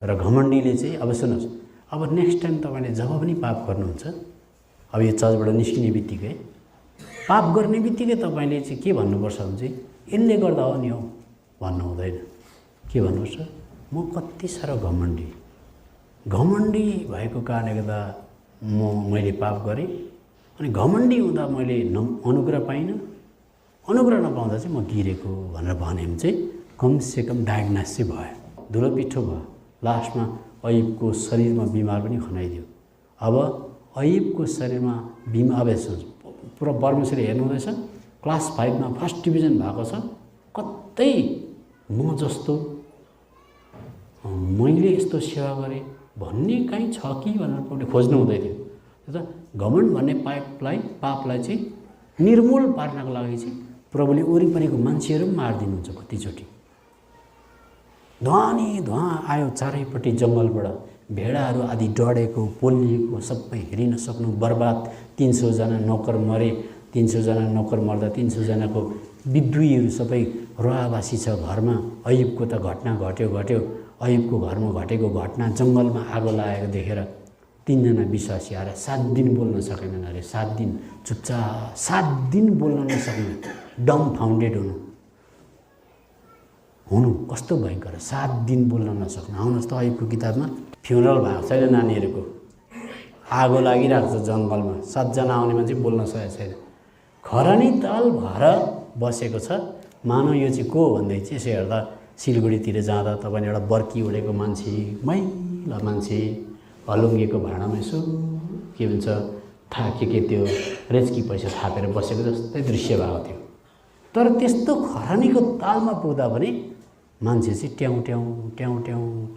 र घमण्डीले चाहिँ अब सुन्नुहोस्, अब नेक्स्ट टाइम तपाईँले जब पनि पाप गर्नुहुन्छ, अब यो चर्चबाट निस्किने बित्तिकै पाप गर्ने बित्तिकै तपाईँले चाहिँ के भन्नुपर्छ भने चाहिँ यसले गर्दा हो नि हौ भन्नु हुँदैन। के भन्नुपर्छ, म कति साह्रो घमण्डी भएको कारणले गर्दा मैले पाप गरेँ, अनि घमण्डी हुँदा मैले अनुग्रह पाइनँ, अनुग्रह नपाउँदा चाहिँ म गिरेको भनेर भन्यो भने चाहिँ कमसेकम डायग्नोस चाहिँ भयो, धुलो पिठो भयो। लास्टमा अयुबको शरीरमा बिमार पनि खनाइदियो। अब अयुबको शरीरमा बिमार पुरा परमेश्वरले हेर्नु हुँदैछ, क्लास 5 मा फर्स्ट डिभिजन भएको छ, कतै म जस्तो मैले यस्तो सेवा गरेँ भन्ने कहीँ छ कि भनेर पनि खोज्नु हुँदै थियो। त घमण्ड भन्ने पापलाई चाहिँ निर्मूल पार्नको लागि चाहिँ प्रभुले वरिपरिको मान्छेहरू पनि मारिदिनुहुन्छ। कतिचोटि धुवा आयो चारैपट्टि जङ्गलबाट, भेडाहरू आदि डढेको पोलिएको सबै हेरिन सक्नु, बर्बाद। 300 जना नोकर मरे, 300 जना नोकर मर्दा 300 जनाको विद्रोहीहरू सबै रोवाबासी छ घरमा। अयुबको त घटना घट्यो, अयुबको घरमा घटेको घटना जङ्गलमा आगो लागेको देखेर 3 जना विश्वासी आएर 7 दिन बोल्न सकेनन् अरे। 7 दिन चुपचाप, 7 दिन बोल्न नसक्ने, डम फाउन्डेड हुनु कस्तो भयङ्कर। 7 दिन बोल्न नसक्नु। आउनुहोस् त अयुबको किताबमा फ्युनरल भएको छैन नानीहरूको, आगो लागिरहेको छ जङ्गलमा, 7 जना आउने मान्छे बोल्न सकेको छैन, खरानी ताल भएर बसेको छ। मानव यो चाहिँ को भन्दै चाहिँ यसो हेर्दा सिलगढीतिर जाँदा तपाईँले एउटा बर्की उडेको मान्छे, मैला मान्छे, हलुङ्गेको भाँडामा यसो के भन्छ के त्यो रेचकी पैसा थापेर बसेको जस्तै दृश्य भएको थियो। तर त्यस्तो खरानीको तालमा पुग्दा पनि मान्छे चाहिँ ट्याउँ ट्याउँ ट्याउँ ट्याउँ ट्याउँ